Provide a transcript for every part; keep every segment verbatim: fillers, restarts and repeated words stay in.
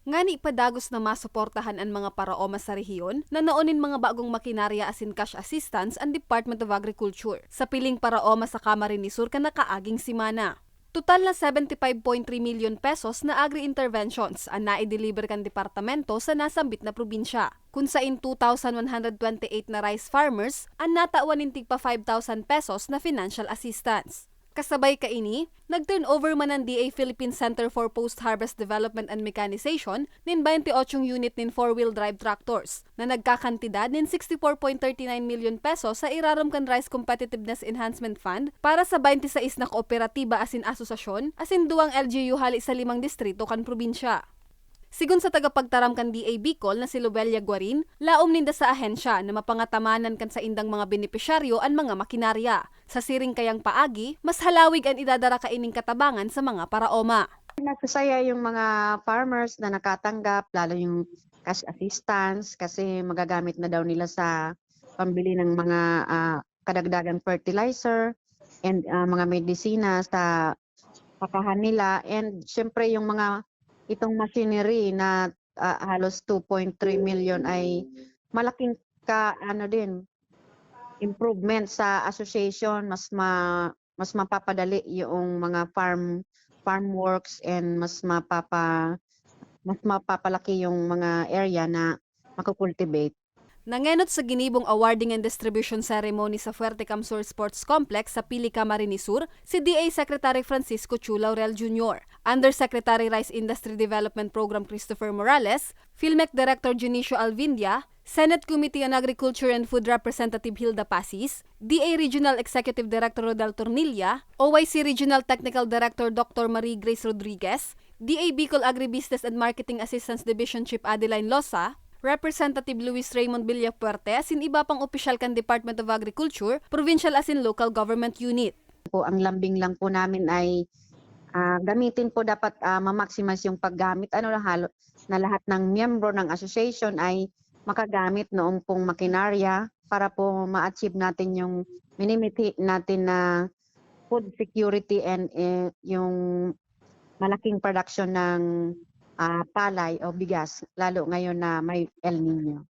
Ngani padagos na masuportahan an mga paraoma sa rehiyon, nanao nin mga bagong makinarya asin cash assistance an Department of Agriculture. Sa piling paraoma sa Camarines Sur kan nakaaging semana. Total na seventy five point three milyon pesos na agri-interventions an naideliver kan departamento sa nasambit na probinsya, kun sain two thousand one hundred twenty-eight na rice farmers an natawan nin tigpa five thousand pesos na financial assistance. Kasabay kaini, nag-turnover man an D A Philippine Center for Post-Harvest Development and Mechanization nin twenty-eight unit nin four-wheel drive tractors, na nagkakantidad nin sixty four point thirty nine milyon pesos sa irarom kan Rice Competitiveness Enhancement Fund para sa twenty sais na kooperatiba asin asosasyon asin duwang L G U hale sa limang distrito kan probinsya. Sigon sa tagapagtaram kan D A Bicol na si Lobelia Guarin, laom ninda sa ahensya na mapangatamanan kan saindang mga benepisyaryo an mga makinarya. Sa siring kayang paagi, mas halawig an idadara kaining katabangan sa mga paraoma. Nasasaya yung mga farmers na nakatanggap, lalo yung cash assistance, kasi magagamit na daw nila sa pambili ng mga, ah, kadagdagang fertilizer and, ah, mga medisina sa pakahan nila. And siyempre, yung mga, itong machinery na, ah, halos two point three milyon ay malaking ka-, ano din, improvement sa association. Mas ma-, mas mapapadali yung mga farm, farm works and mas mapapa-, mas mapapalaki yung mga area na makukultivate. Nangenot sa ginibong awarding and distribution ceremony sa Fuerte Camsur Sports Complex sa Pili, Camarines Sur, si D A Secretary Francisco Chu Laurel Junior, Undersecretary Rice Industry Development Program Christopher Morales, PhilMec Director Dionisio Alvindia, Senate Committee on Agriculture and Food Representative Hilda Pasis, D A Regional Executive Director Rodel Tornilla, O Y C Regional Technical Director Doctor Marie Grace Rodriguez, D A Bicol Agribusiness and Marketing Assistance Division Chief Adeline Losa, Representative Luis Raymond Villafuerte asin iba pang opisyal kan Department of Agriculture, provincial asin local government unit. Po, ang lambing lang po namin ay, ah, gamitin po dapat, ah, ma-maximize yung paggamit, ano, na halo-, na lahat ng miyembro ng association ay makagamit noon pong makinarya para po ma-achieve natin yung minimithi natin na food security and, eh, yung malaking production ng, ah, palay o bigas, lalo ngayon na may El Niño.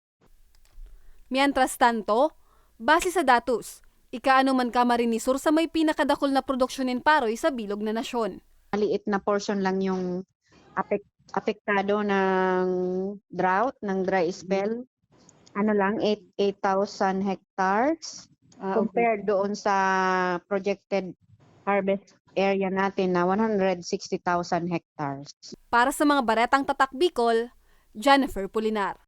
Mientras tanto, base sa datos, ika-ano man Camarines Sur sa may pinakadakul na produksyon nin paroy sa bilog na nasyon. Maliit na portion lang yung apek-, apektado ng drought, ng dry spell. Ano lang, eight, eight thousand hectares. Ah, okay. Compared doon sa projected harvest area natin na one hundred sixty thousand hectares. Para sa mga baretang Tatak Bicol, Jennifer Pulinar.